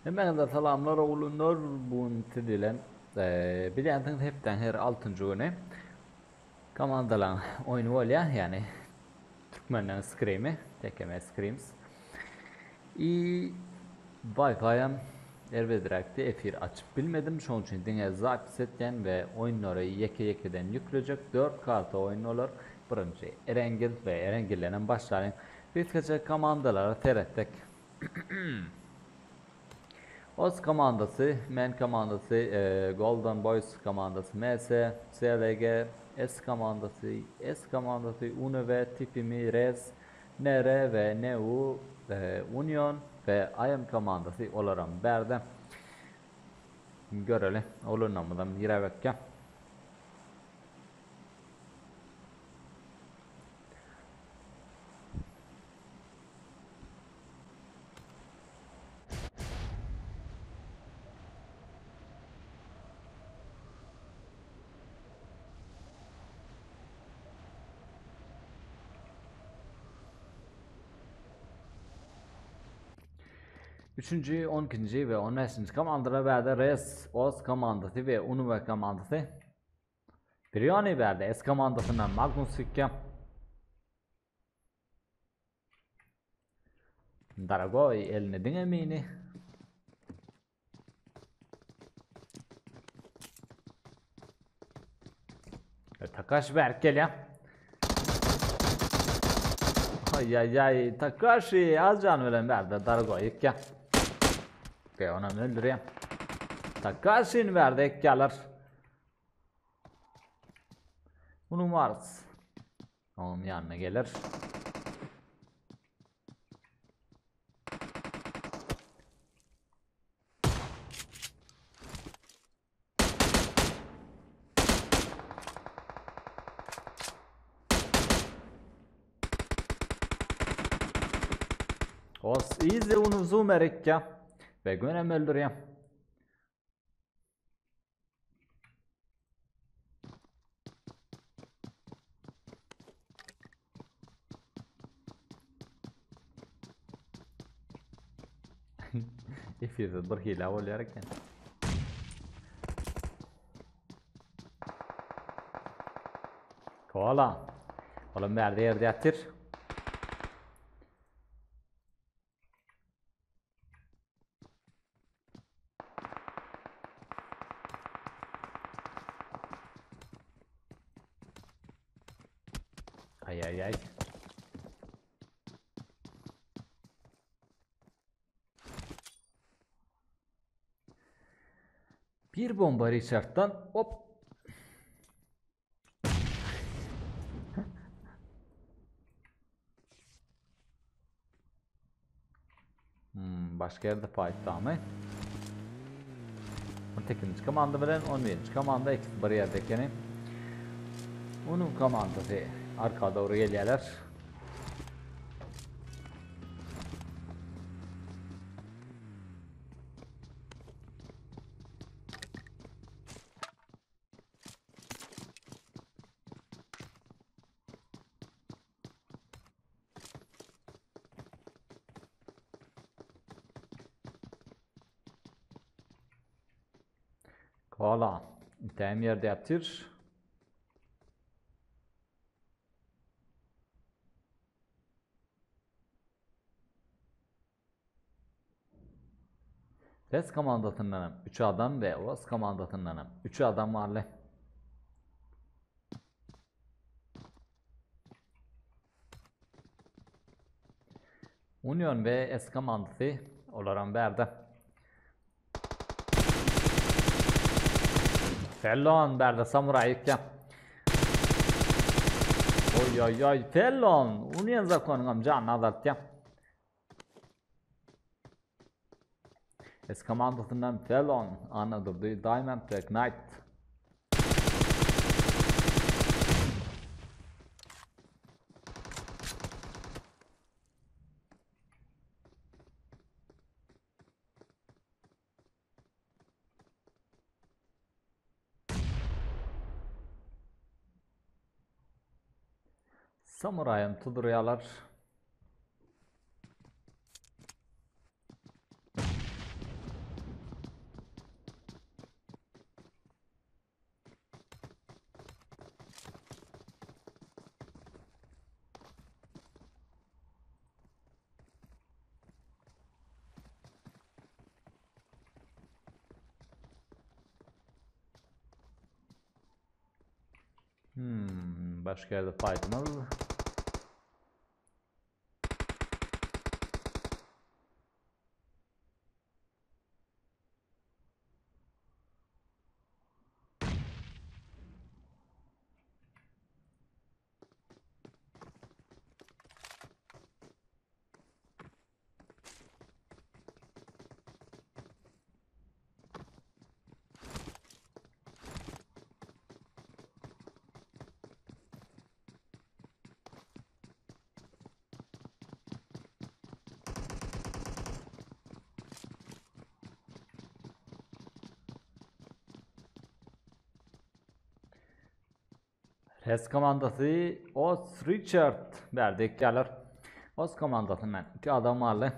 Hemmäňize salamlar oglanlar bu gün siz bilen bilýänsiňiz hepdäň her altynjy güni komandalaň oýny bolýar ýagny türkmenden skrimi TKM skrims i Wi-Fi-am erbedräkdi efir açyp bilmedim şoň üçin diňe zapis etýän we oýunlary ýeke ýekeden ýüklejek 4 karta oýun bolar birinji Erengil we Erengildenem başlalyň gysgaça komandalara seretsek Oz komandasy, Men komandasy, Golden Boys komandasy, MS, CLG, S komandasy, S komandasy, UNV, Tipimi, Rez, NR we NU, Union we IM komandasy olaram bärde. Göreli, oglanlarymyzam nirä bakýar. Üçünji, on ikinji we on bäşinji komandalar bärde Res, Oz komandasy we Unuwe komandasy. Brioni bärde S komandasyndan Magnus Hükkä. Daragoý elini diňe mini. E, Takashi berk gelýär. Ay ay ay Takashi az can bilen bärde Daragoý ýykýar. Ve onam öldürýär. Takashi'ni bärde ýykýarlar. Bunu Mars. Onuň ýanyna geler. Os easy unu zoomer ekýä. Ve gönem öldürýär. Efirde bir hile bolýar eken. Koala. Olam bärde ýerde ýatyr. Ay ay ay. Bir bomba Richard'dan hop. Hmm, başga ýerde fight damy? 18-nji komanda bilen 11-nji komanda ikisi bir ýerde ekeni. Onuň komandasy arka dogry gelýärler. Koala. Täm ýerde ýatyr. Res komandasyndan hem 3 adam we Oz komandasyndan hem 3 adam barly. Union we S komandasy olaram bärde. Fellon bärde samuray ýykýar. Oý oý oý Fellon Union zakonyň hem janyny azaltýar. S komandasyndan Felon, Annadurdy, Diamond we Knight. Samurayam Hmm, başga ýerde fightymyz. Res komandasy Os Richard bärde ekýärler. Os komandasyndan iki adam aldy.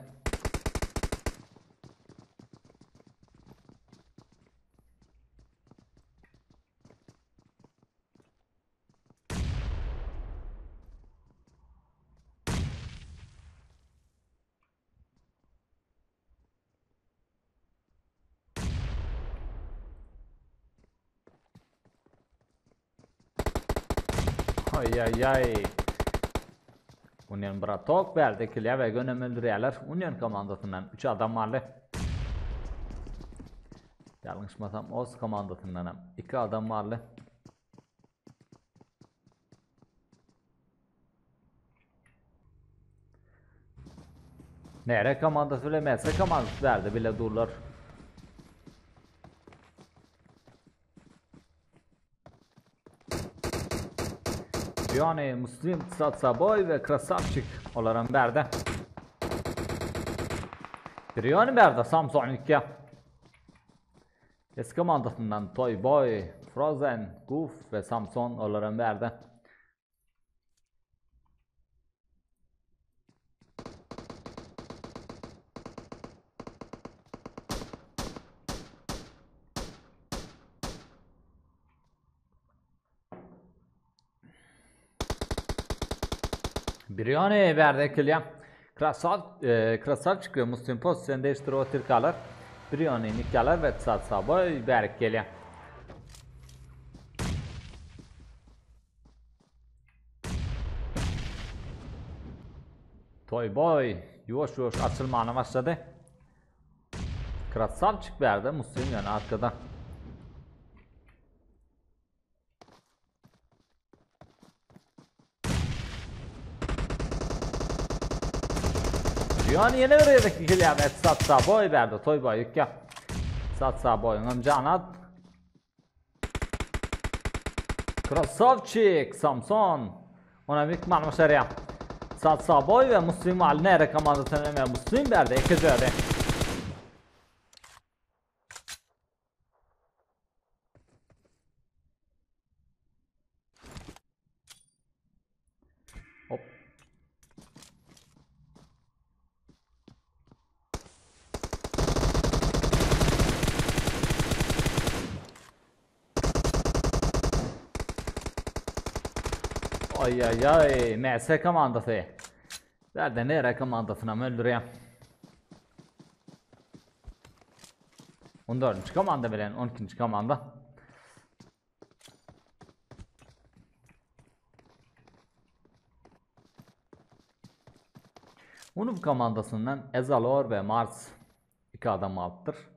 Ay ay ay. Union Bratok berdi kilýär we gönem öldürýärler. Union komandasyndan 3 adam bardy. Ýalňyşmasam Oz komandasyndan hem 2 adam bardy. Nere komandasy bilen MS komandasy bärde bile durlar. Yani Muslim Tsatsaboy ve Krasavçik olaram bärde. Brioni bärde Samson 2. S komandasyndan Toyboy, Frozen, Goof we Samson olaram bärde. Brioni bärde ekilýär. Krasaw, e, Krasavçik we Muslim pozisiýany değiştirip otyrkalar. Brioni nikýalar we Tsatsaboy bärik gelýär. Toyboy ýuwaş-ýuwaş açylmana başlady. Krasavçik bärde Muslim ýöne arkada. Yani ýene bir gezek gelýär ve Satsa boy bärde Toyboy ýükýär. Satsa boýuň hem janat. Krasavçik Samson. Ona bir başarýar. Satsa boy ve Muslim al nere komandasyny ve Muslim bärde iki jörde. Hop. Ay ay ay MS komandasy. Bärde nere komandasyna öldürýär. 14. komanda bilen 12. komanda. Unum komandasyndan Ezalor we Mars iki adam alypdyr.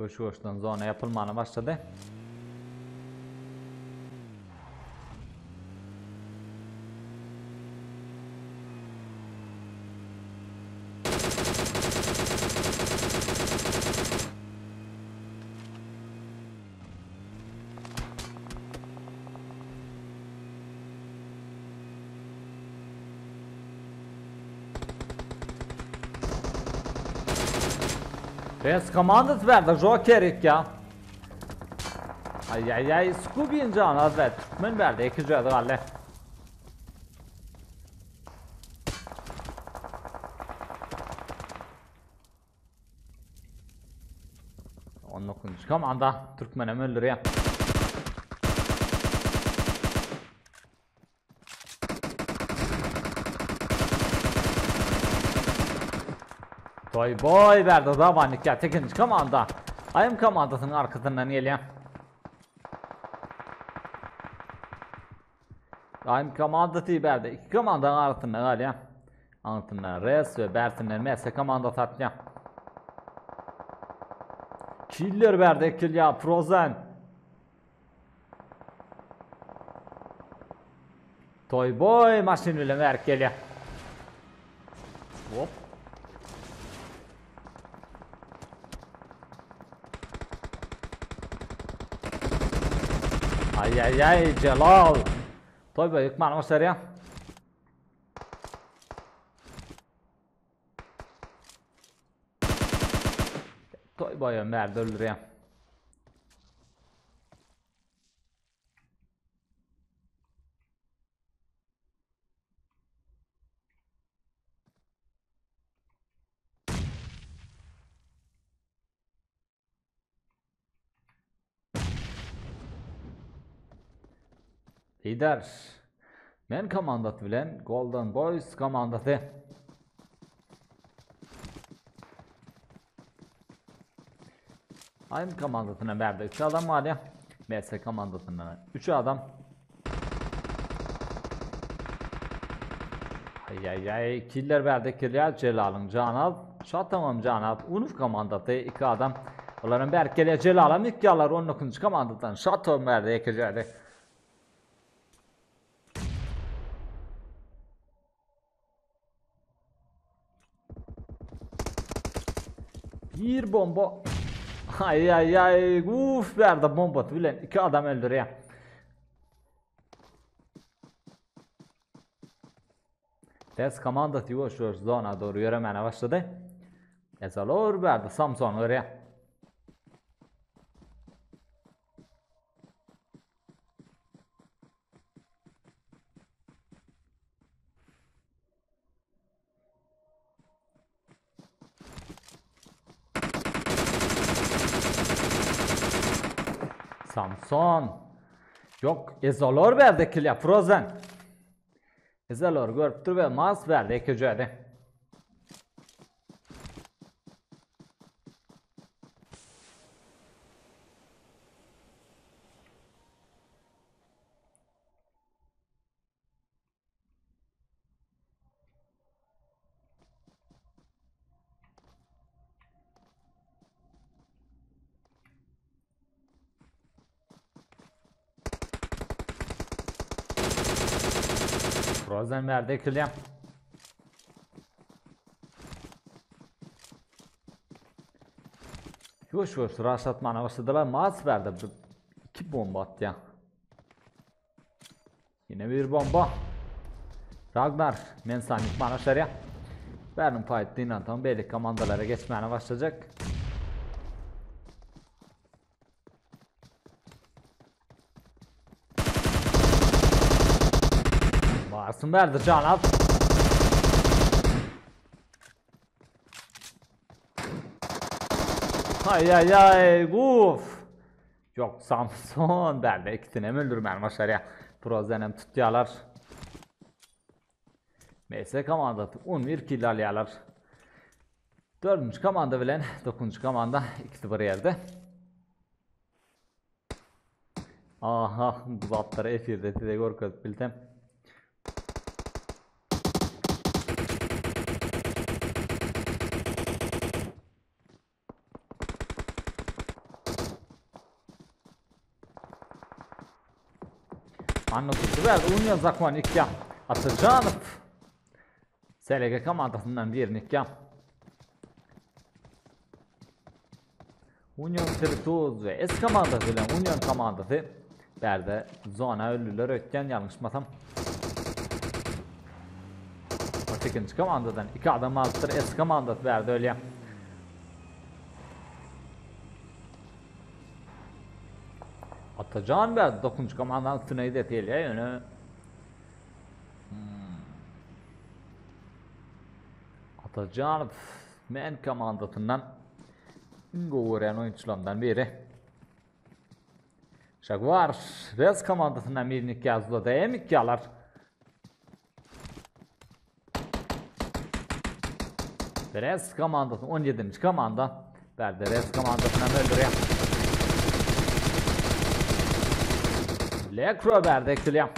Ýuwaş-ýuwaşdan zona ýapylmana başlady. Res komandasy bärde Joker ikýa. Ay ay ay Scooby'in canı az ver. Türkmen bärde iki jady galdy. On dokuzunjy komanda Türkmenem öldürýär. Toý boý bärde Zabanik ýa tekinji komanda. Aýym komandasynyň arkasyndan gelýär. Aýym komandasy bärde iki komandanyň arasynda galýar. Aňyrsyndan Res we bärsinden MS komandasy atýar. Killer bärde ekilýär Frozen. Toý boý maşyn bilen bärik gelýär. Hop. Ay ay ay Celal. Toý boý ykmany başarýar. Toý boýam bärde öldürýär. Lider. Men komandasy bilen Golden Boys komandasy. Aým komandasyna bärde 3 adam galýar. MS komandasyndan 3 adam. Ay ay ay killer bärde kirýär Jelalyň jany az. Şatamam jany az. Unuf komandasy 2 adam. Olaryň bärik gelýär Jelalam ýykýarlar 19-njy komandadan. Şatam bärde ýekeje Bir bomba. Ay ay ay. Uf bärde bombasy bilen iki adam öldürýär. Ters komandasy ýuwaş ýuwaş zona doğru ýöremäne başlady. Ezalor bärde Samson görýär. Samson. Yok, Ezolor berdi kill Frozen. Ezolor görüp dur ve Mars verdi ekecedi. Frozen verdi ekilýär. Ýuwaş ýuwaş rush atmana başladylar. Mars verdi. İki bomba atýar. Ýene bir bomba. Ragnar Mensan ýykmana başarýar. Bäriniň fight dynansoň beýleki komandalara geçmäne başlajak. Marsın berdi Canat. Ay ay ay guf. Yok Samson bärde ikisini öldürmän başarýar. Frozenem tutýarlar. MS komandasy 11 kill alýarlar. 4. komanda bilen 9. komanda ikisi bir ýerde. Aha, bu zatlary efirde size görkezip bilsem. Anna durdy berdi. Union Zakon ikýa. Atajanow. SLG komandasyndan birini ikýa. Union Tirtuz ve S komandasy bilen Union komandasy bärde zona öldüler ötken ýalňyşmasam. Ikinji komandadan iki adam alypdyr. S komandasy bärde ölýär. Atajan berdi 9-njy komandanyň üstüne gidesi gelýär ýöne. Hmm. Atajanow men komandasyndan iň gowy görýän oýunçylarymdan biri. Jaguar Reds komandasyndan birini ýazdy da hem iki alar. Reds komandasy 17-nji komanda. Bärde Reds komandasyndan öldürýär. Lekro bärde ekilýär.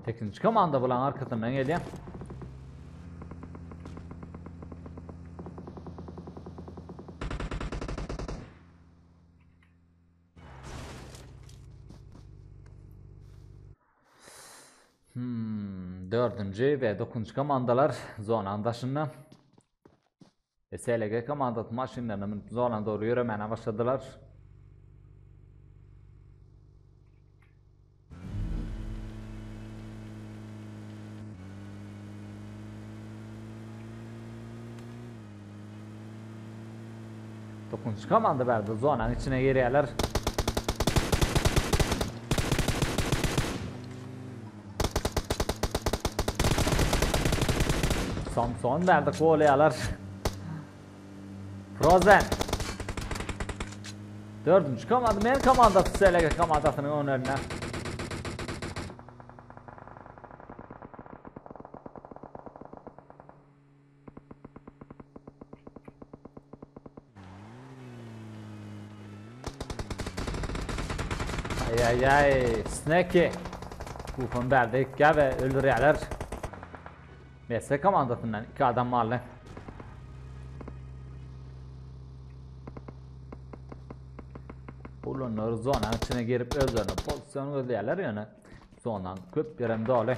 Sekizinji komanda bulan arkasyndan gelýär. Hmm, dördünji we dokuzynjy komandalar zonanyň daşynda. SLG komandasy maşynlaryna münüp zona dogry ýöremäne başladylar. Dokunç komanda berdi. Zonanın içine girýärler. Samson berdi golaýarlar. Frozen. Dördünji komanda men komandasy SLG komandasynyň önlerine. Ay ay ay Sneki. Kufan berdi ve öldürýärler. MS komandasyndan iki adam barly. Ulanlar zonanın içine girip özlerine pozisyon gözleýärler ýöne zonan köp ýerem doly.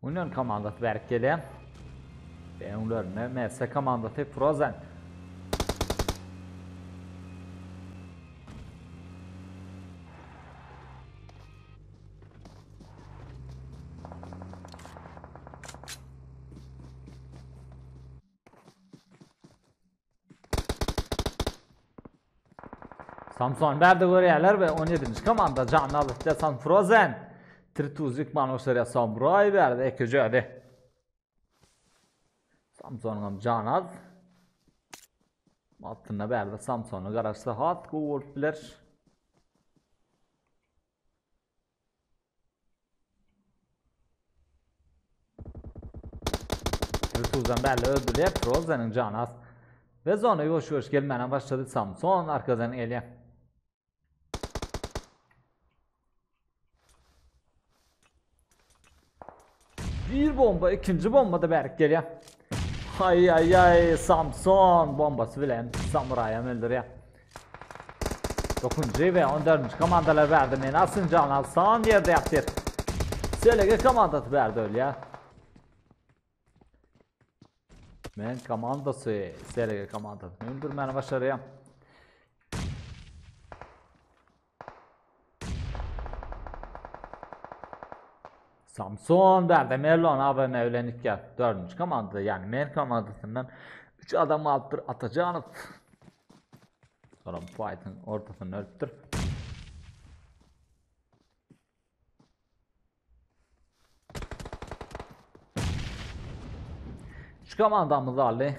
Union komandasy berk gelýär. Öňlerinde MS komandasy Frozen. Samson bärde görýärler we 17-nji komanda janyny alyp San Frozen. Trituzik manoşlar Samuray bärde ekejödi. Samsonyň hem jany az. Altynda bärde Samsona garaşsa has gowy bolup biler. Rtuzdan bärli öldürýär. Frozeniň jany az. Ve zona ýuwaş ýuwaş gelmäne başlady. Samson arkadan gelýär. Bir bomba, ikinji bomba da bärik gelýär. Ay ay ay Samson bombasy bilen Samuraýam öldürýär. 9-njy we 14-nji komandalar bärde men Asynjan Alsan ýerde ýatyr. SLG komandasy bärde ölýär. Men komandasy SLG komandasyny öldürmäni başarýar. Samson bärde Merlon AVM bilen ikýär. Dördünji komanda, ýagny men komandasyndan 3 adam galypdyr Atajanow. Soram fightyň ortasynda ölüpdir. Şu komandamyz aldy.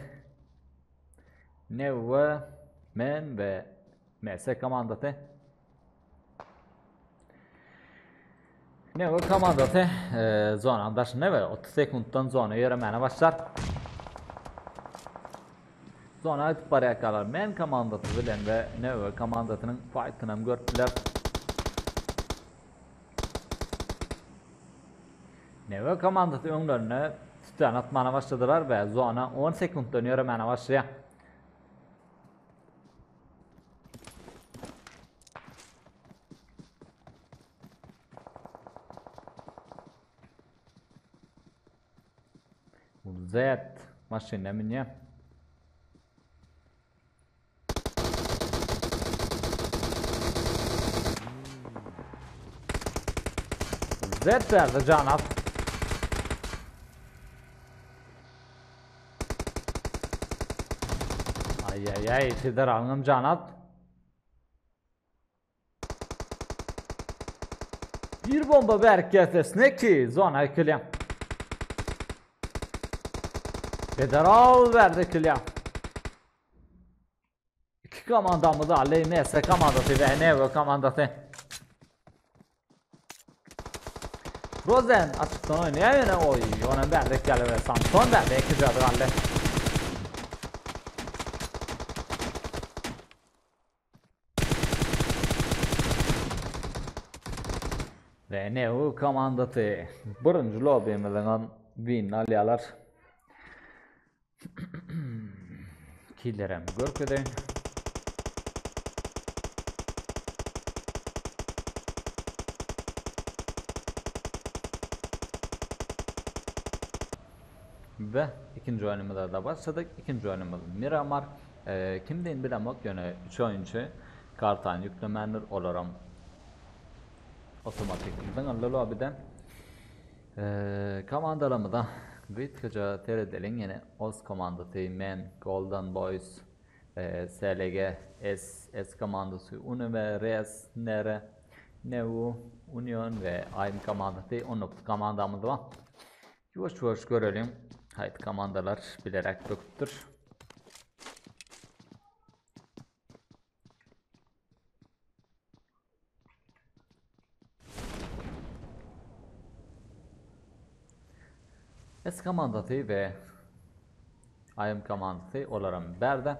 Nevve, men we MS komandasy. Nevve komandasy e, zonanın daşynda we 30 sekunddan zona ýöremäne başlar. Zona gidip barýarkalar men komandasy bilen we Nevve komandasynyň fightyny hem görüp biler. Neve komandasy öňlerine sütän atmana başladylar we zona 10 sekuntdan ýöremäne başlaýar. Z maşyna münýär. Z berdi Janat. Ay ay ay Federal'ın Janat. Bir bomba berk gelse Sneki zona ekilýär. Federal berdi ekilýär. İki komandamyz aldy. MS komandasy we NV komandasy. Rozen açykdan oýnaýar ýene oý. Ýonan bärde geldi we Samson bärde iki jady galdy. We NV komandasy birinji lobbymiziň hem winini alýarlar. Killerem görkezeýin. Ve ikinji oýnumyza da başladyk. Ikinji oýnumyz Miramar. E, kim deýin bilemok, ýöne 3 oýunçy kartany ýüklemändir, olaram otomatik zyňyldy lobiden. Komandalarymyza gysgaça seredeliň ýene Oz komandasy men Golden Boys SLG S S komandasy Uni we Res Nere Neu Union we AIM komandasy 19 komandamyz bar. Ýuwaş ýuwaş göreliň haýsy komandalar bilerek böküpdir. S komandasy we IM komandasy olaram bärde.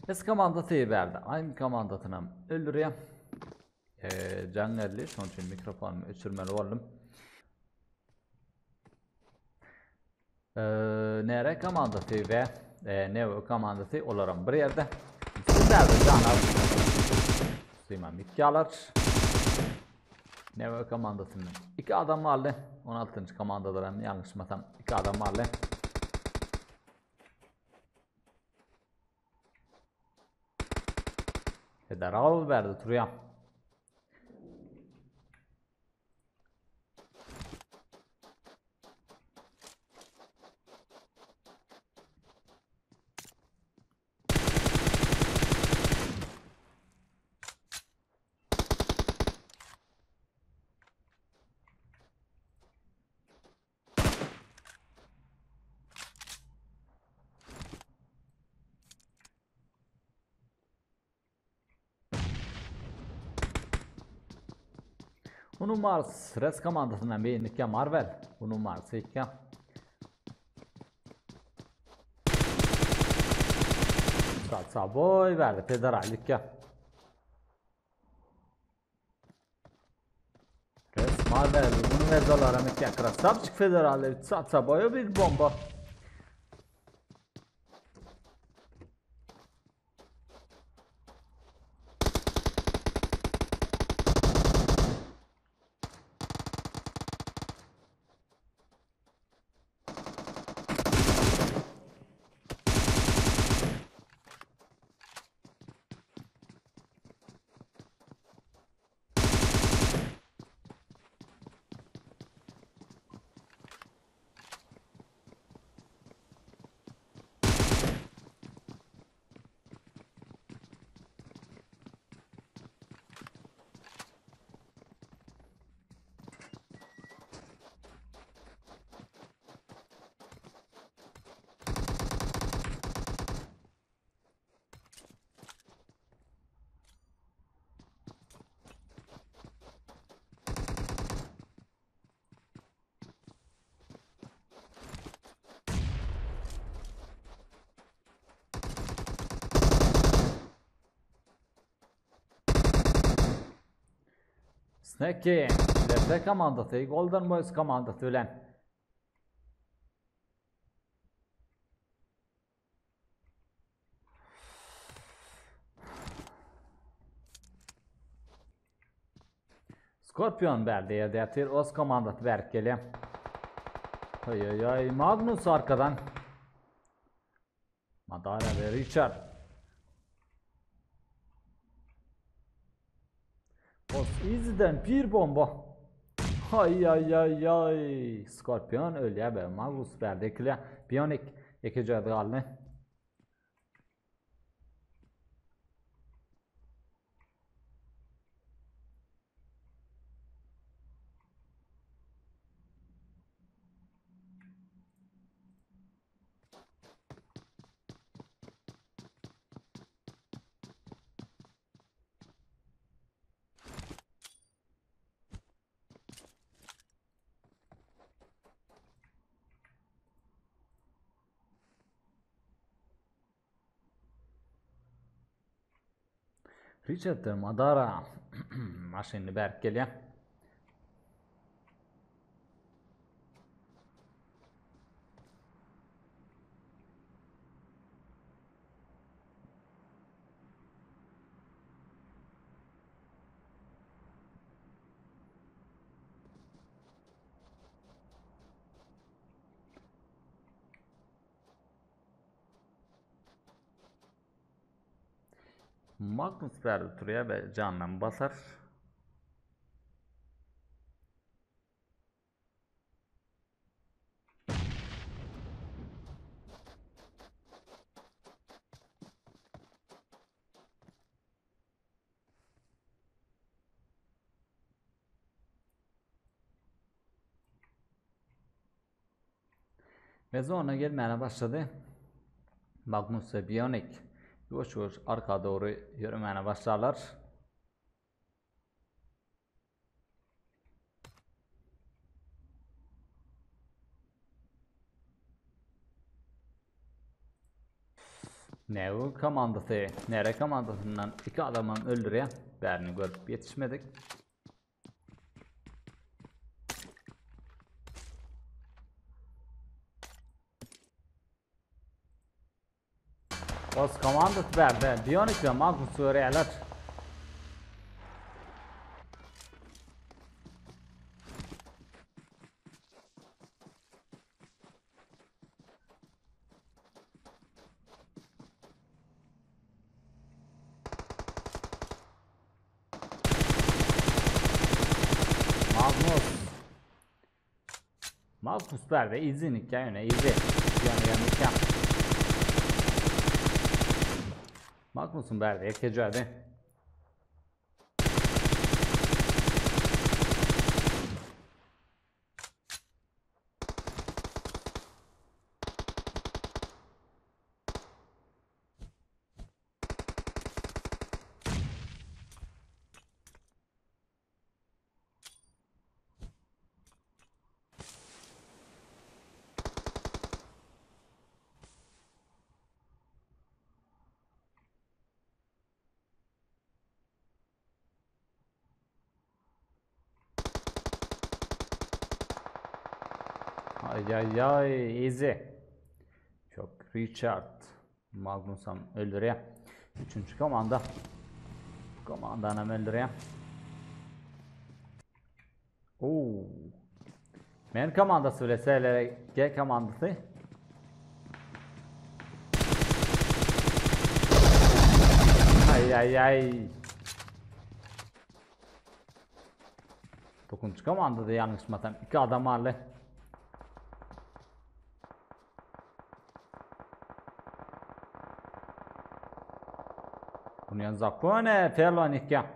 S komandasy berdi. Aým komandasynam öldürýär. Eee, jaň geldi. Şonuň üçin mikrofonymy öçürmeli boldum. Eee, Nere komandasy we e, Neo komandasy olaram bir ýerde. Berdi jana. Sima Mikyalar. Neo komandasyndan iki adam galdy. 16. komandadan hem ýalňyşmasam iki adam galdy. Federal berdi turýar. Unu Mars Res komandasyndan beýinlikýä Marvel. Unu Mars ikýä. Salsa boý berdi federallikýä. Res Marvel unu mezolara mikýä krasavçik federallik salsa boýa bir bomba. Sneki, LT komandasy, Golden Boys komandasy bilen. Scorpion bärde ýerde ýatyr. Oz komandasy bärik gelýär. Oý oý oý, Magnus arkadan. Madara we Richard. Boss Easy'den bir bomba. Ay ay ay ay. Scorpion ölýär be. Magnus bärde ikilýär. Bionic iki jady galdy. Richard Madara maşynyny berip gelýär. Magnus bärde oturýar we jandan basar. Ve zona gelmäne başlady. Magnus we Bionic ýuwaş-ýuwaş arka dogry ýöremäne başlarlar. Neu komandasy, Nere komandasyndan iki adamam öldürýär. Bärini görüp ýetişmedik. Os komandasy bärde. Bionic we Magnus görýärler. Magnus. Magnus bärde easy nikka ýöne easy. Ýöne ýöne nikka. Magnus'un bärde ekejady. Ay ay ay easy. Çok Richard Magnusam öldürýär. Üçünji komanda. Komandanam öldürýär. Oo. Men komandasy bile SLG komandasy. Ay ay ay. Dokunç komandada yanlışmasam iki adam aldy. Bunyan Zakone Ferlanikya.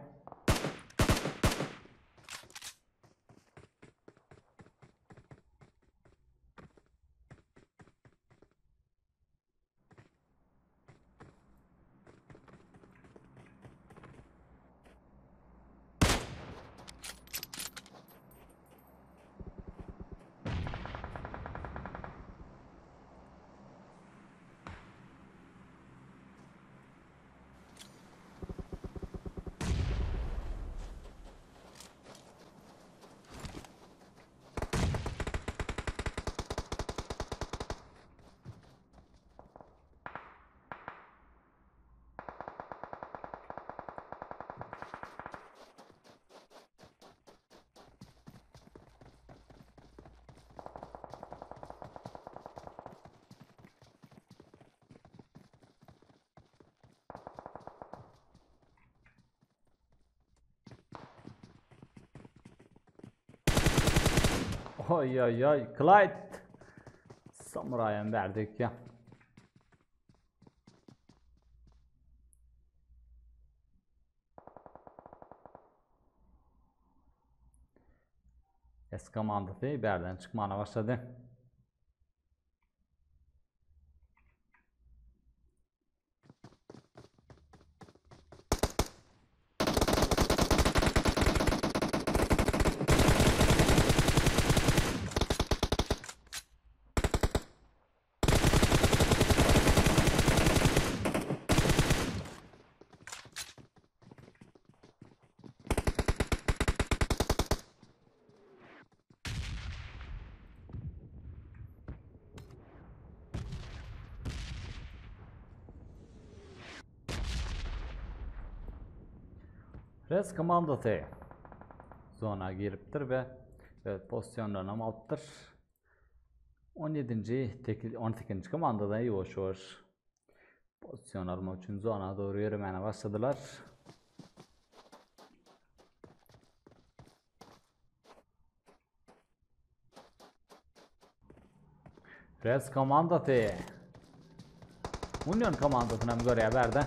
Oý oý oý, Clyde. Samurayam berdik ya. S komandasy bärden çykmana başlady. Res komandasy zona giripdir we öz pozisyonlaryny hem alypdyr. 17-nji, 18-nji komandada ýuwaş-ýuwaş pozisyon almak üçin zona dogry ýöremäne başladylar. Res komandasy. Union komandasyny hem görýär bärde.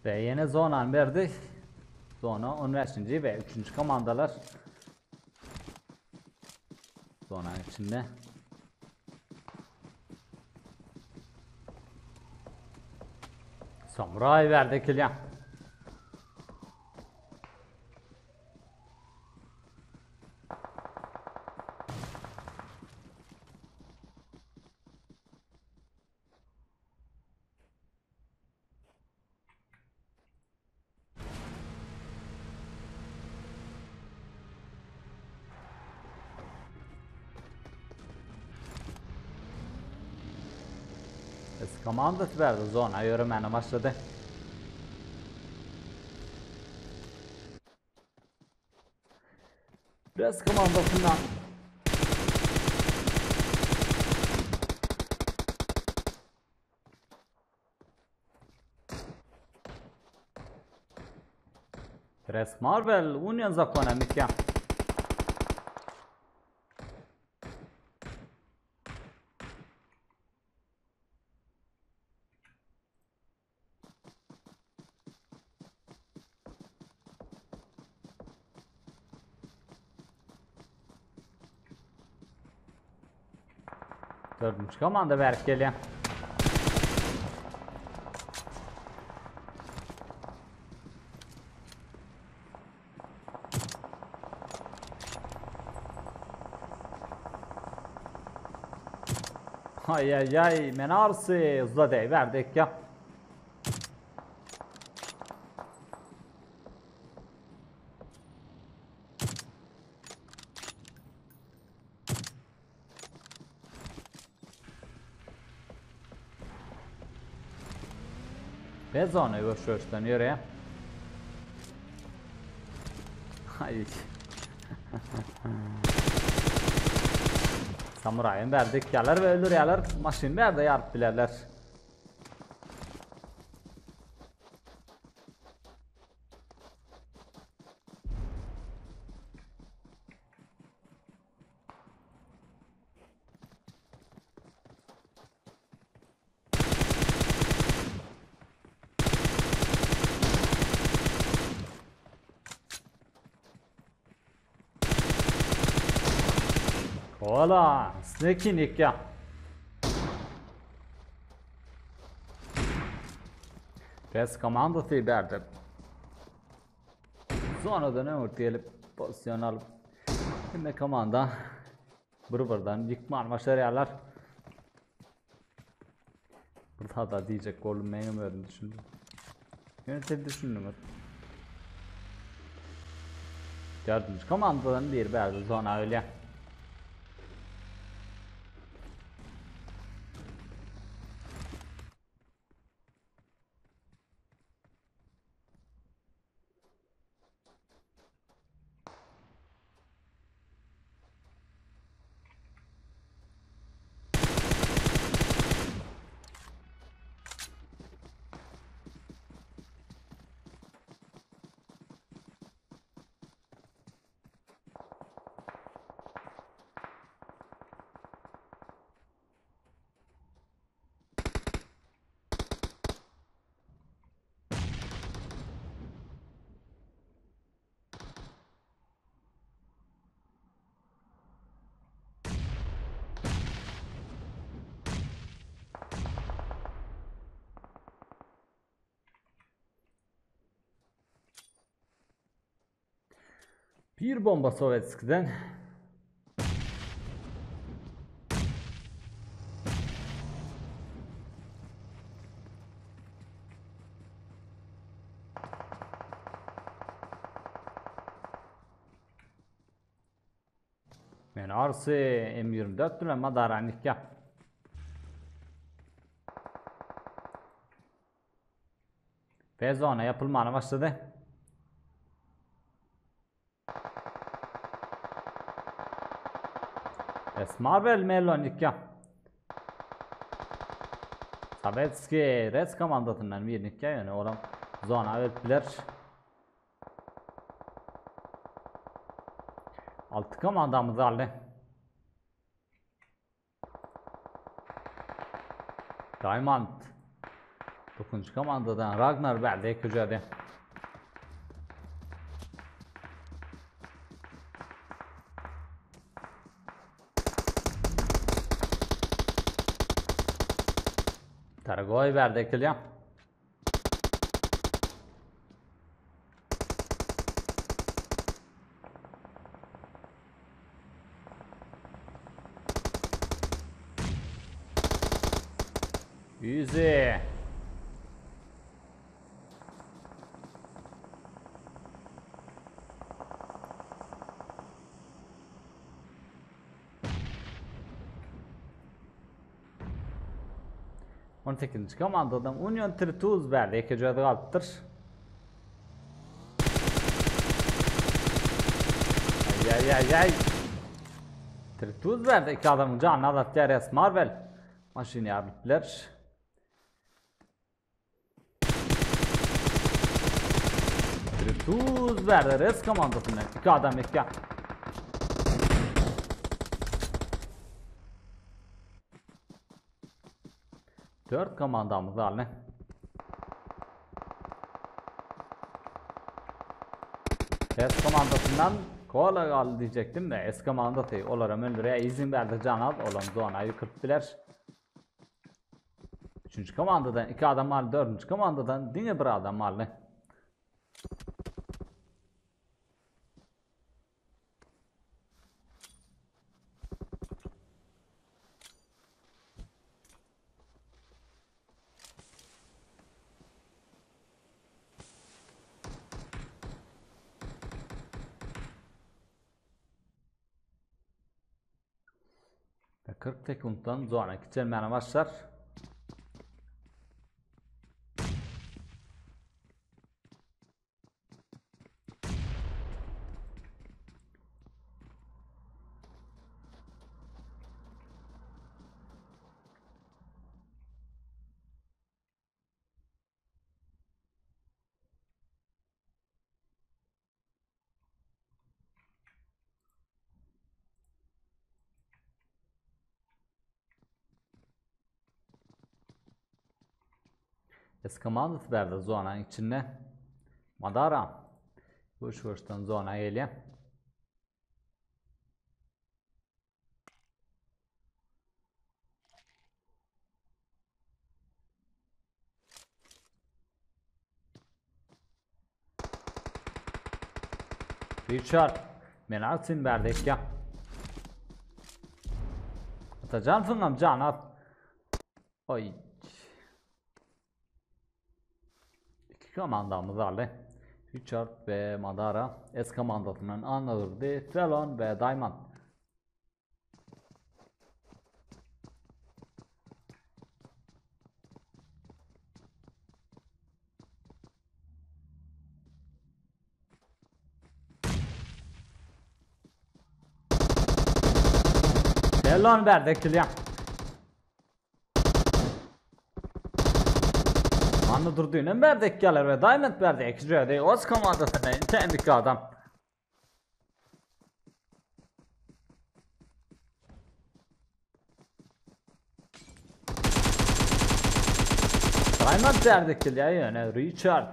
Ve yine zonan berdi. Zona 15. ve 3. komandalar. Zona içinde. Samuray verdi Kilyan. Komandasy berdi zona ýöremäne başlady. Biraz komandasyndan Res Marvel Union zakona Mikja. Dördünji komanda berip gelýär. Ay ay ay Menarsi uzladı verdik ya. Bezony ýuwaş-ýuwaşdan ýöreýär. Aý. Samuraýyň bärde dikýärler we öldürýärler. Maşyn bärde ýaryp bilerler. Kola, Sneaky Nick Press komandosy berdi. Zonadan öňürt gelip pozisyon alyp hemme komanda bir birden ýykman başarýarlar. Bir hata diýjek boldum meňem özüm düşündim. Ýöne siz düşündiňiz. Dördünji komandadan bir bärde zona ölýär. Bir bomba Sovetski'den. Men Arsi M24 bilen Madaranik yap. Ve zona yapılmana başladı. Es Marvel Melon nikah. Sovetski Reds komandasyndan bir nikah ýöne olam zona berip biler. Altı komandamyz aldy. Diamond. Dokuzunjy komandadan Ragnar bärde köjedi. Targoy bärde ekilýär. Easy. On sekizinji komandadan Union Trituz bärde ýekeje özi galypdyr. Aý aý aý aý. Trituz bärde iki adamyň janyny azaltýar S Marvel. Maşyny ýarylyp biler. Trituz bärde Res komandasyndan iki adam ýekýär. Dört komandamyz galdy. S komandasyndan kola galdy diyecektim de S komandasy olara öldürýär. Izin berdi Canaz olan zona ýykyp biler. Üçünji komandadan iki adam galdy, dördünji komandadan diňe bir adam galdy. Ve 40 sekunddan sonra kiçelmäne başlar. S komandasy bärde zonanyň içinde. Madara. Bu şurdan zona gelýär. Richard. Men alsyn bärde ekýä. Atajan syňam jan at. Oý. İki komandamyz aldy. Richard we Madara S komandasyndan Anadurdy, Felon we Diamond. Felon bärde kilýär. Anna Durdy'nın bärde geler we Diamond bärde iki Oz komandasyndan intendiki adam. Diamond bärde kilýär ýöne Richard.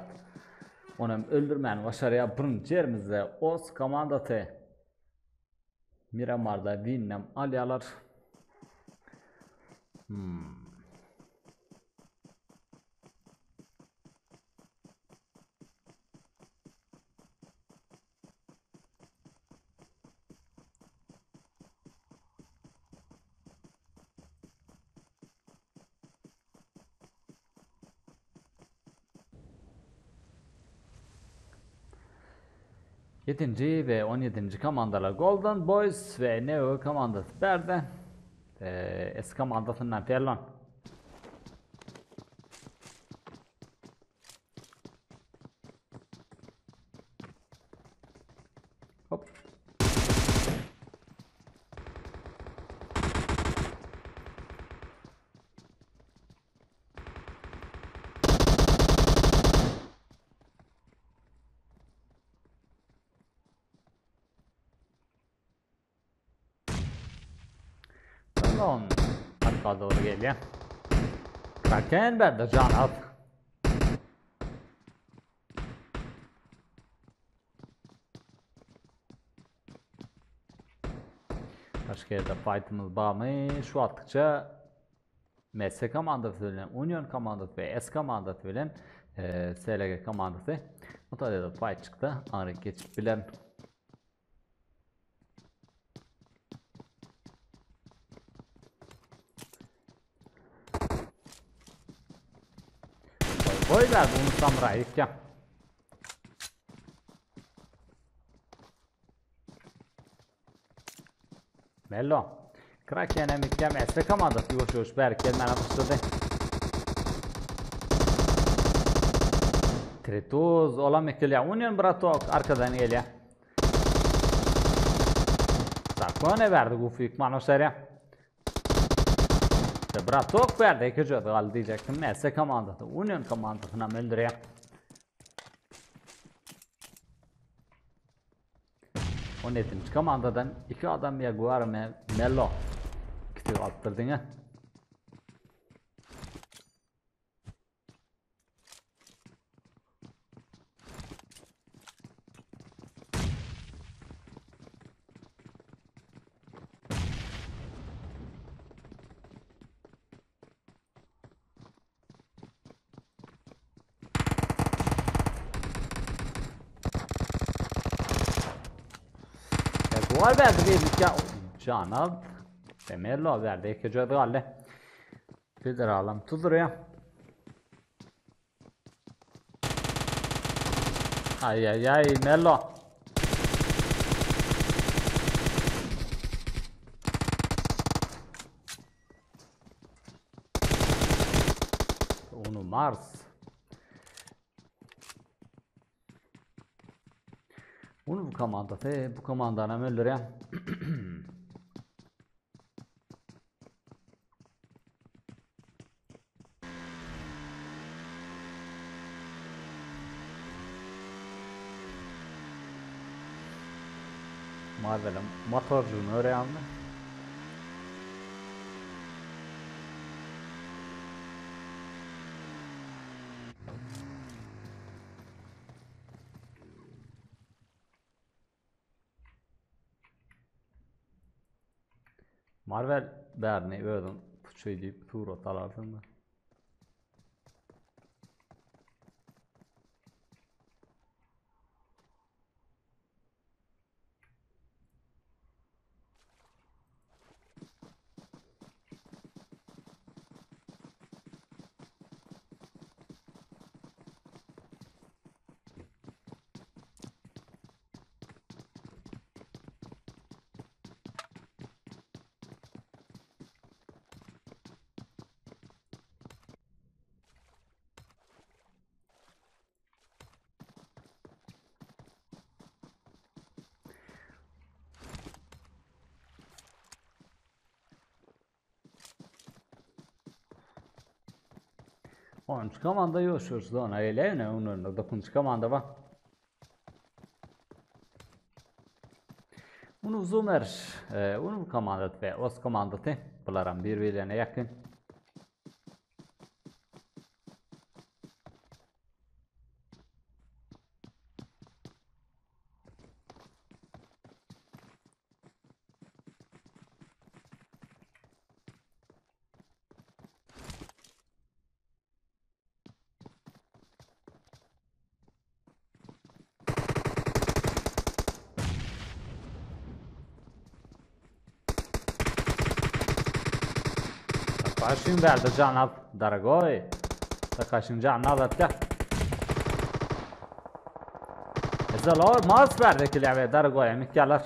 Onam öldürmäni başarýar. Birinji ýerimizde Oz komandasy. Miramarda winnem alýarlar. Hmm. Ýedinji we 17-nji komandalar Golden Boys we Neo komandasy bärde. Ee, S komandasyndan Perlon. Hop. Tamam. Arka doğru geliyor. Kraken bende can at. Başka yerde fight'ımız var mı? Şu attıkça MS komandasy bilen Union komandasy we S komandasy bilen e, SLG komandasy bu da fight çykdy. Aňry geçip bilen. Goý ver bunu samuray ya. Mello. Kraken hem ikkem esre komandasy ýuwaş-ýuwaş bärik gelmäne başlady. Trituz olam ekilýär. Union bratok arkadan gelýär. Zakone berdi Gufik Manoşerýa. Bratok berdi. Iki jödi galdy diýjekdim. MS komandasy Union komandasyna öldürýär. 17. komandadan 2 adam Jaguar me Mello. İkisi galypdyr diňe. Jaguar verdi bir iki Canal Demirlo verdi iki jadgalle. Fidir alam tuduruyor. Ay ay ay Mello. Onu Mars. Onu bu komanda te bu komandana öldürýär. Marvel'ın motorcuğunu öğrendim. Marvel bärini özüň puçy diýip surat alarsyň da. Onuncu komanda ýoşuş zona gelýär ýöne öňlerinde 9-njy komanda bar. Unu Zumer, e, Unu komandasy we Os komandasy bularam bir-birlerine ýakyn. Takaşin verdi canal, daragoy. Takaşin canal atya. Ezalor mas verdi ki daragoy mikyalar.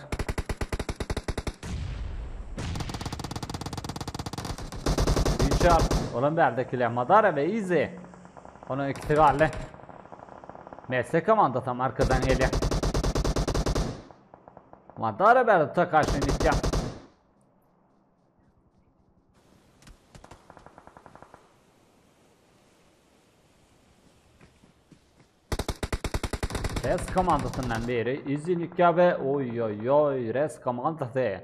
Richard olan bärdekiler Madara ve Easy. Onun ikisi galdy. MS komanda tam arkadan gelýär. Madara bärde Takashi Nikya. Res komandasyndan biri Easy Nikya we oý oý oý Res komandasy.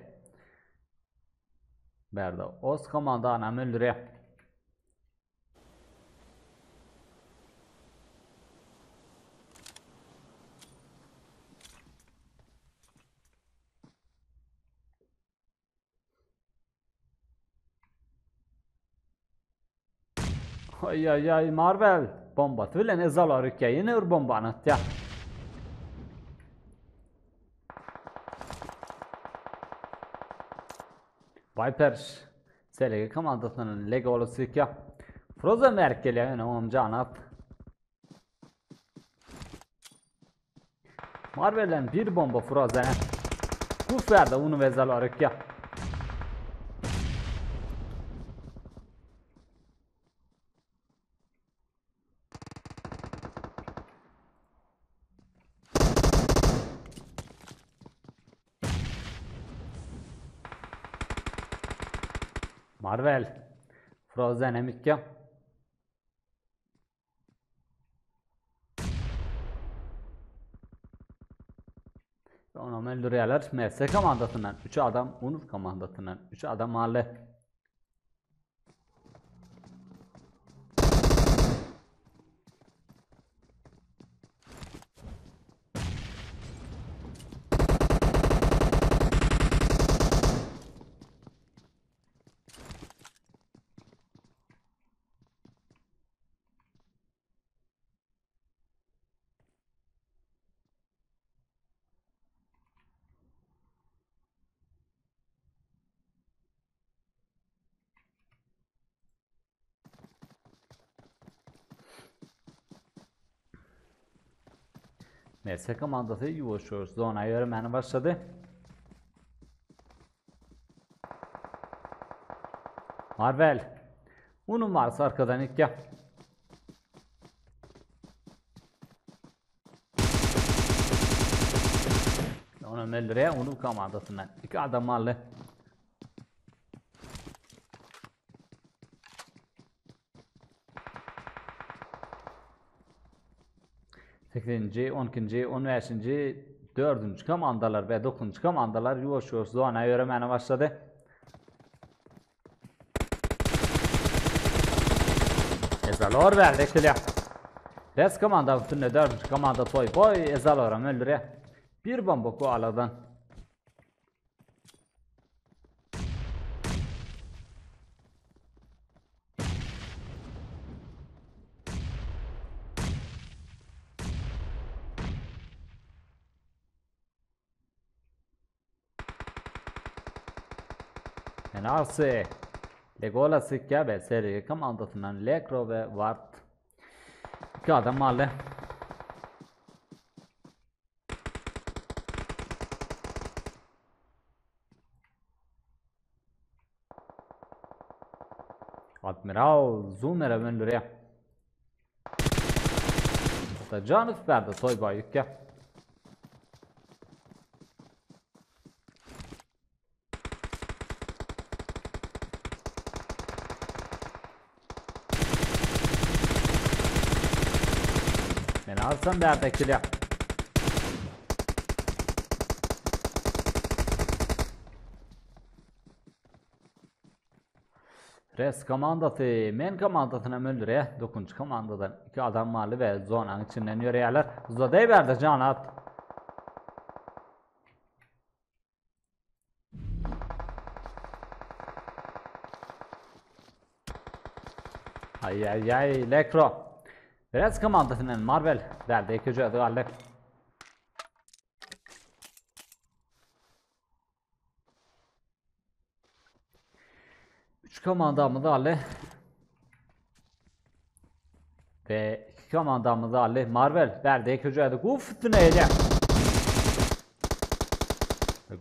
Bärde Os komanda anam öldürýär. Ay ay ay Marvel bombasy bilen Ezalor ükýär. Ýene bir bombany atýar. Viper SLG komandasynyň Legolasy ükýär. Frozen berk gelýär ýöne oňam jany at. Marvel'den bir bomba Frozen'e. Kuf verdi onu ve Ezalor ükýär. Marvel. Frozen emikýa. Onam öldürýärler. MS komandasyndan 3 adam, Unur komandasyndan 3 adam aldy. MS komandasy ýuwaş-ýuwaş zona ýöremäne başlady. Marvel. Unun varsa arkadan ilk yap. Onu öldürýär, onu komandasyndan. Iki adam aldy. Sekizinji, on ikinji, on bäşinji, dördünji komandalar we dokuzynjy komandalar ýuwaş-ýuwaş zona ýöremäne başlady. Ezalor berdi ekilýär. Res komanda üstünde dördünji komanda toý boý Ezaloram öldürýär. Bir bomba koaladan. Enarsi Legolas sikýär we SRG komandasyndan Lekro we Ward iki adam aldy. Admiral Zoomer'e öndürýär. Atajan berdi Toýba ýükýär. Menarsan bärde ekilýär. Res komandasy men komandasyna öldürýär. 9-njy komandadan 2 adam maly we zonanyň içinden ýörýärler. Zodey bärde janat. Ay ay ay Lekro. Res komandasyndan Marvel bärde 2 özi galdy. Üç komandamyz aldy. Ve iki komandamyz aldy. Marvel bärde iki özi. Guf üstüne edýär.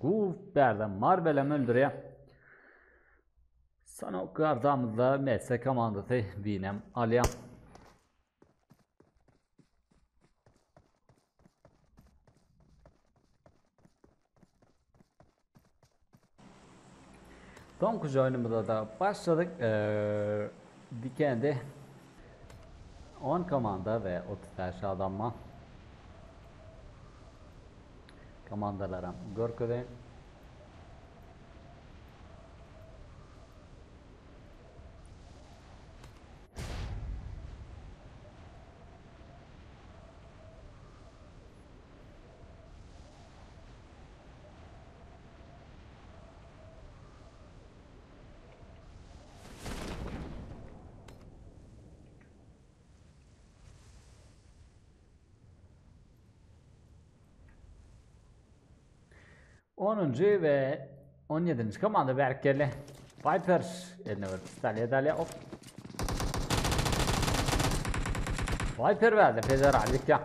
Guf bärde Marvel hem öldürýär. Sanok gardamyzda MS komandasy binem alýar. Soňky oýnumyza da başladyk. Ee, dikendi 10 komanda we 35 adamma. Komandalaram görkezeyim. Onuncu we 17. komanda berk geldi. Viper eline bir pistolet alýar. Hop. Viper verdi federallik ya.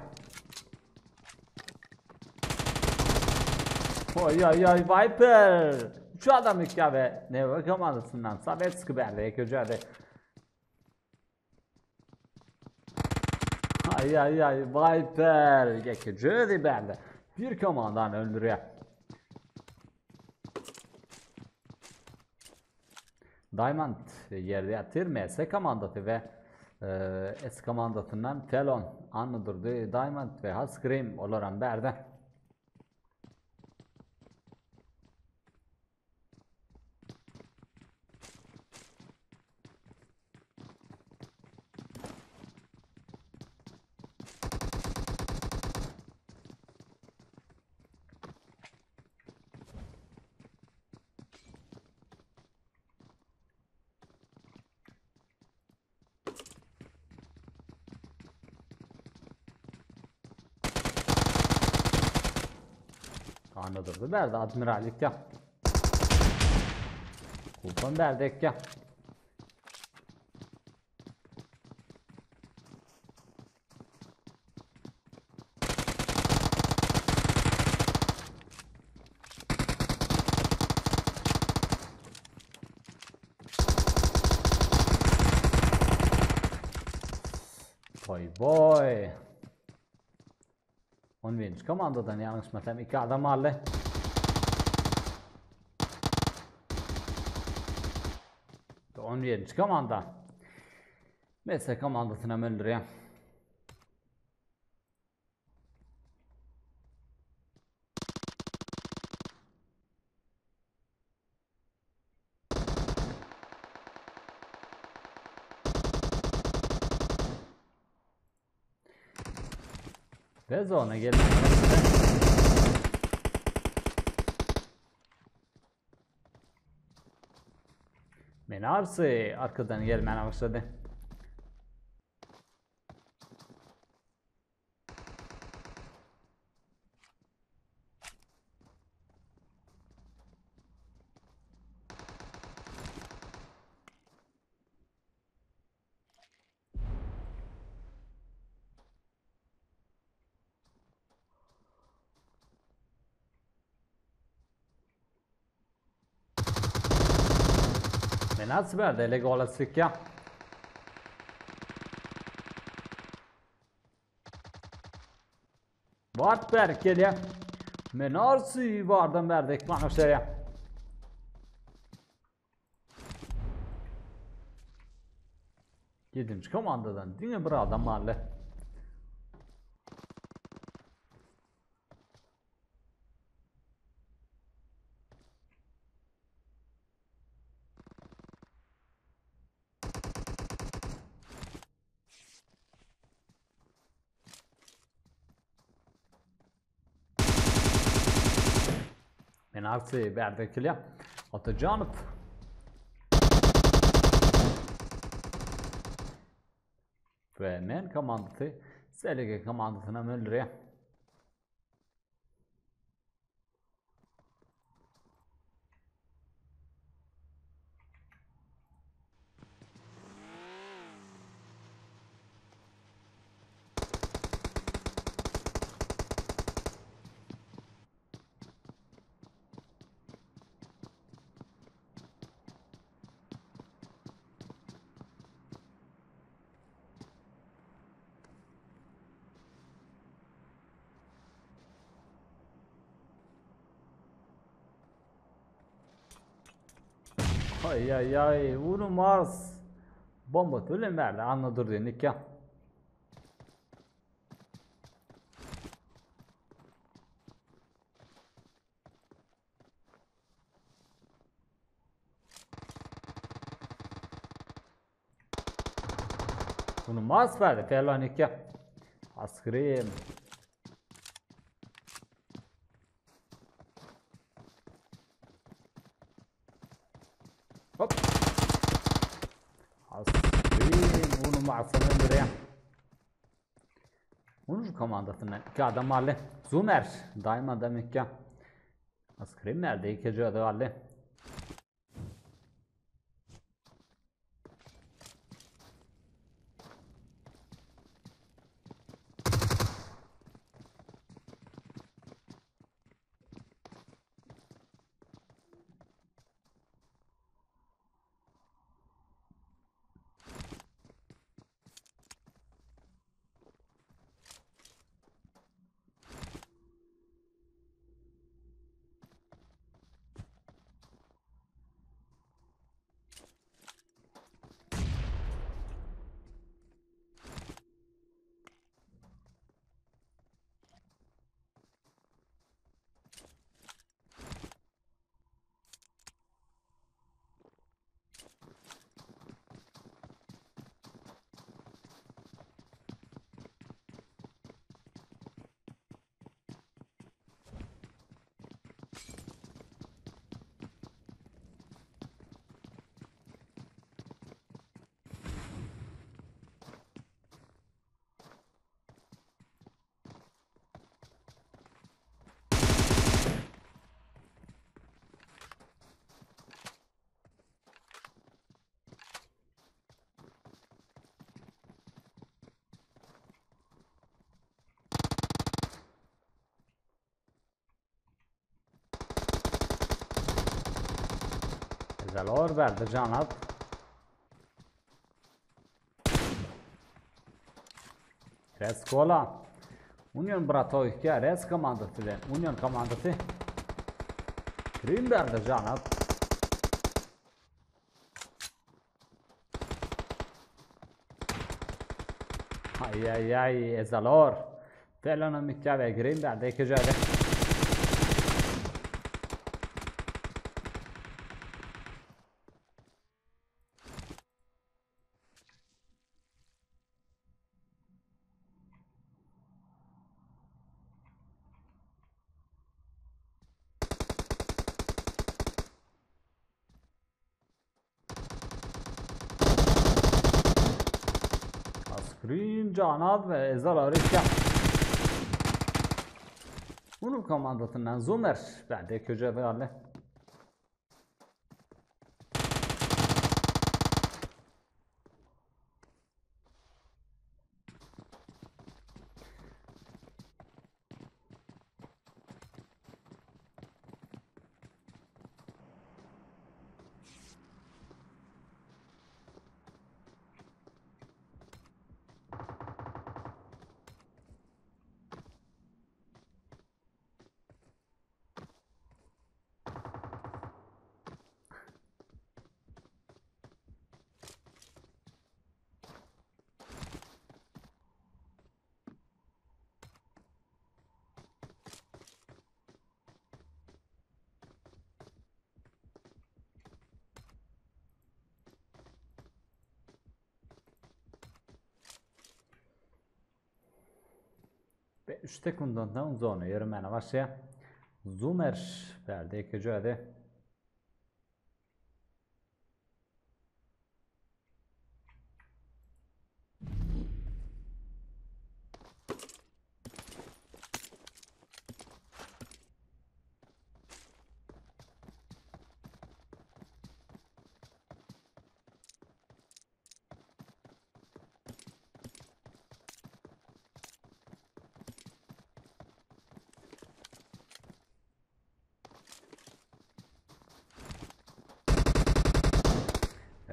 Oy oy oy Viper. Şu adam ilk ve Neva komandasından Sabetski verdi. Ekücü'de. Ay ay ay Viper. Ekücü'de verdi. Bir komandan öldürüyor. Diamond ýerde ýatyr. MS komandasy we e, S komandasyndan Telon, Annadurdy, Diamond we Hasgrim olaram bärde. Annadurdy bärde Admirallikde. Kupon bärde ekýä. Boy boy. 11. komandadan ýalňyşmasam 2 adam aldy. 11. komanda. MS komandasyna öldürýär. Ve zona gelin. Menarsi arkadan gelmene başladı. Menarsi bärde legala stycka. Vart berk gelýär. Menarsi vardan berdik bana şeýle. Yedinci komandadan diňe bir adam aldy. NRC bärde kilýär. Atajanow. We men komandasy SLG komandasyna öldürýär. Ay ay ay Uno Mars bomba bilen berdi Anna Durdy nikah. Bunu Mars verdi Ferlanike. Askrim. Hop. Askrim. Bunu Mars'ın öldüreyim. Unuş komandasyndan iki adam galdy. Zumer, Daýmanda Mekge. Askrim nerede? Iki özi galdy. Zalor berdi Janat. Reskola. Union Bratovic Res komandasy bilen Union komandasy. Krim berdi Janat. Ay ay ay Ezalor. Telona Mikave Green berdi iki jerde. Askrim Canat ve Ezal Arıkya. Bunun komandasından Zumer. Ben de köşe verdi. Ve 3 sekundan zona ýöremene başlaýar. Zoomer bärde ýekeje özi.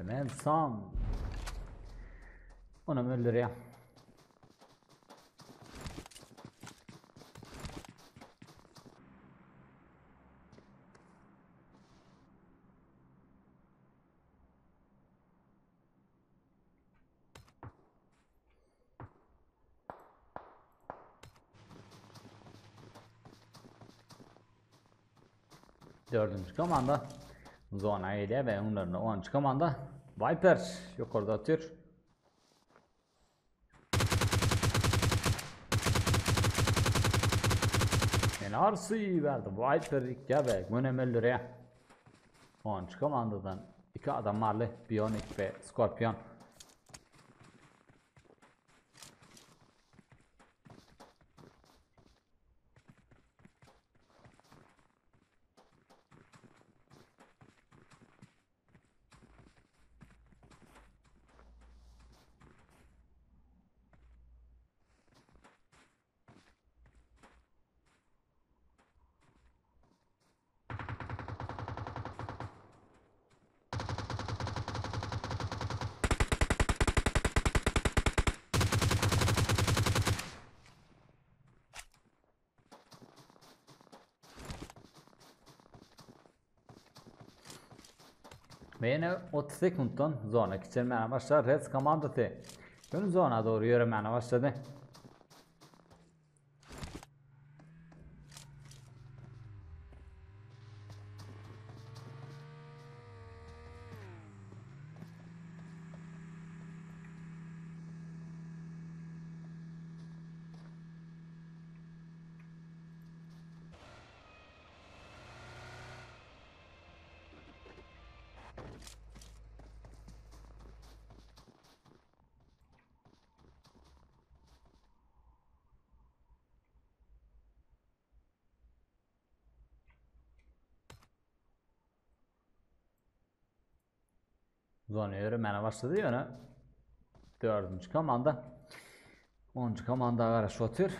Hemen sam. Onam öldürýär. Dördünji komanda zona gelýär we öňlerinde 10 komanda Viper ýokarda otyr. NRC berdi. Viper ikkä we gönem öldürýär. 10 komandadan iki adam barly. Bionic we Scorpion. Ve ýene 30 sekuntdan zona kiçelmäne başlar Reds komandasy. Ön zona doğru ýöremäne başlady. Zona ýöremäne başlady ýöne dördünji komanda 10. komanda garaşyp otyr.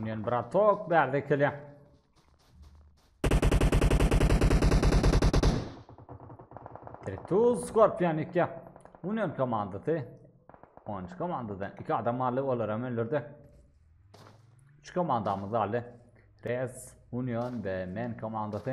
Union Bratok bärde kelýär. Tuz Scorpion 2. Union komandasy. 13 komandadan 2 adam aldy, olar hem öldürdi. 3 komandamyz aldy. Rez, Union we Men komandasy.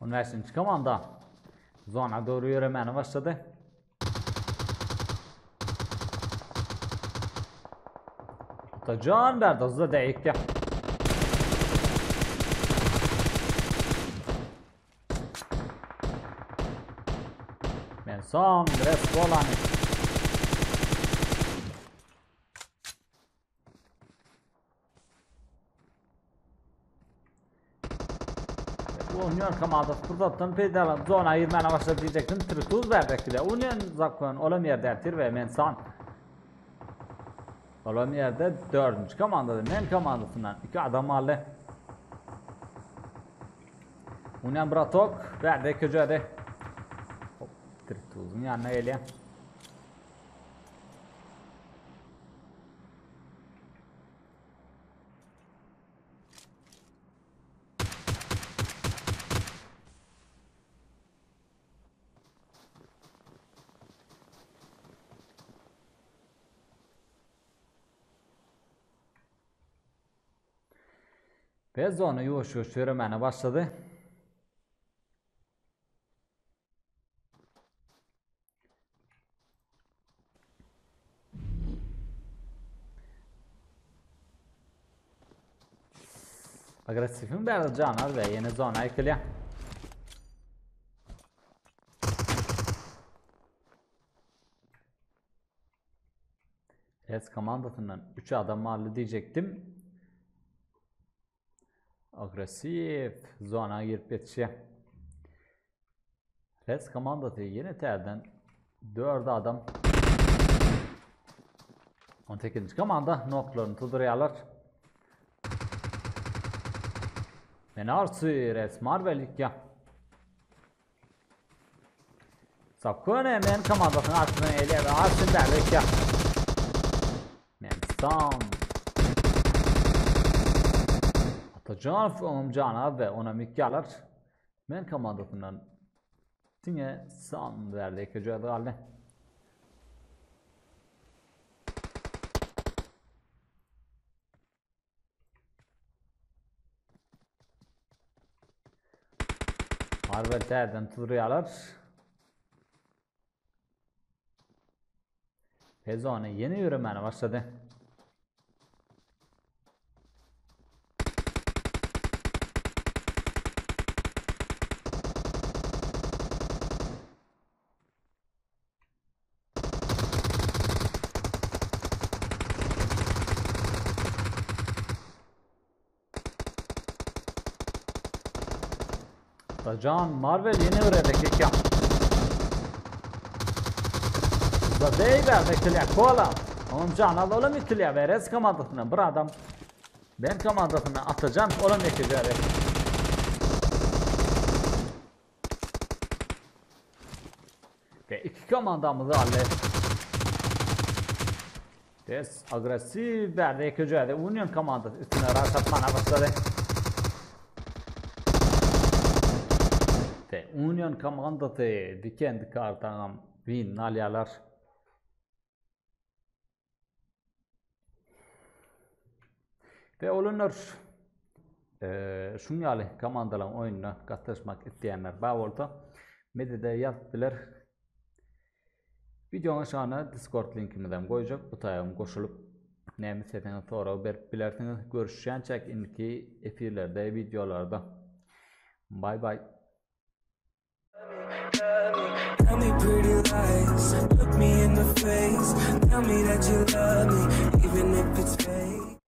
On beşinji komanda zona doğru ýöremäne başlady. Atajan berdi hızlı değikti. Men son Reskolany. Union komandasy pursatdan peýdalanyp zona girmäne başlady diýjekdim. Trituz bärdek bile. Union zakon olam ýerde ertir we Mensan. Olam ýerde dördünji komandada men komandasyndan iki adam aldy. Union bratok bärde köjede. Hop, Trituzun ýanyna gelýär. Ve zona ýuwaş-ýuwaş ýöremäne başlady. Agressifin bäri janar we ýene zona ekilýär. Reds komandasyndan 3 adam barly diýjekdim. Agressiw zona girip ýetişýär. Reds komandasy ýene täzeden 4 adam. 18-nji komanda noklaryny tuzdurýarlar. Menarsi Reds Marvel ýykýar. Sakone men komandasyny arkadan elýär we Arsin bäri ýykýar. Mensan. Atajanov oňam jany az we onam ýykýarlar. Men komandasyndan diňe San bärde ýekeje özi galdy. Marvel täzeden turýarlar. Pezony ýene ýöremäne başlady. Can Marvel ýene bir gezek ýykýar. Zadey bärde kilýär Kola. Onuň jany az olam ýykylýar we Reds komandasyndan bir adam Ben komandasyndan Atajan olam ýekeje Ve iki komandamyzy aldy. Des agressiw bärde ýekeje Union komandasy üstüne rush atmana başlady. Ve Union komandasy Weekend kartaňam win alýarlar. Ve olanlar e, şuň ýaly komandalaryň oýnuna gatnaşmak isleýänler bar bolsa, medede ýazyp biler. Videoň aşagyna Discord linkimizi hem goýjak. Bu taýa goşulyp näme isleseňiz sorag berip bilersiňiz. Görüşýänçäk indiki efirlerde, wideolarda. Bye bye. Tell me pretty lies, look me in the face. Tell me that you love me, even if it's fake.